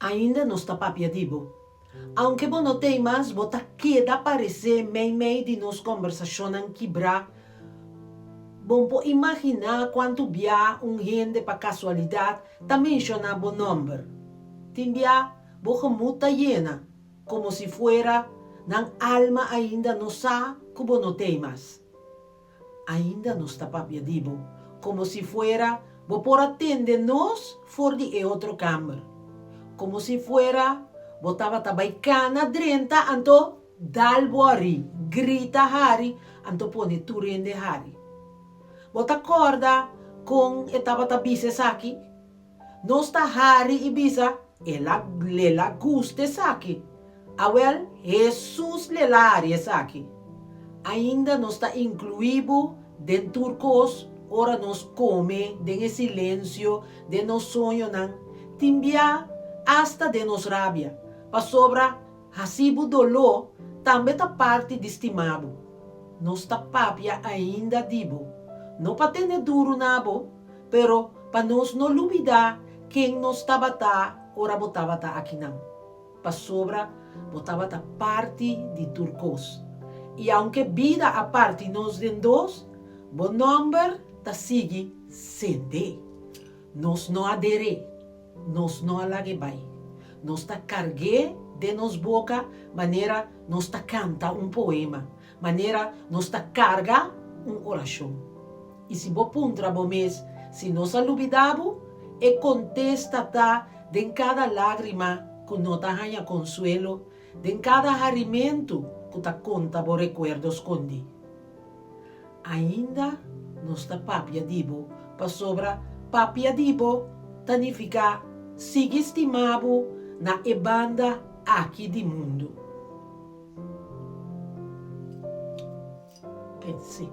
Ainda nos ta papia di bo. Aunke bo no t'ei mas, bo ta keda paresé meimei di nos kòmbersashonnan kibrá. Bo por imaginá kuantu bia un hende pa kasualidat ta menshoná bo nòmber. Tin bia bo gemut ta yena, komo si fuera nan alma ainda no sa ku bo no t'ei mas. Ainda nos ta papia di bo, komo si fuera bo por a tende nos for di e otro kamber. Komo si fuera bo tabata bai kana drenta anto dal bo ari, grita hari anto pone tur hende hari. Bo ta kòrda kon e tabata bisa esaki? Nos ta hari i bisa, El a lela gusta esaki. Awel, Hesus lela hari esaki. Ainda nos ta inkluí bo den tur kos ora nos kome den e silensio den nos soñonan, tin bia asta den nos rabia, pasobra hasi bo doló tambe ta parti di stima bo. Nos ta papia ainda di bo, no pa tene duru na bo, Pero pa nos no lubidá ken nos tabata ora bo tabata akinan, pasobra bo tabata parti di tur kos. I aunke bida a parti nos den dos, bo nòmber ta sigui sende. Nos no a der'é, nos no a lag'é bai. Nos ta karg'é den nos boka manera nos ta kanta un poema, Manera nos ta karga un orashon. I si bo puntra bo mes si nos a lubidá bo, e kontesta ta den kada lágrima ku no ta haña konsuelo, den kada harimentu ku ta konta bo rekuerdo skondí. Ainda nos ta papia di bo pasobra papia di bo ta nifiká sigui stima bo na e banda aki di mundu. Pens'é.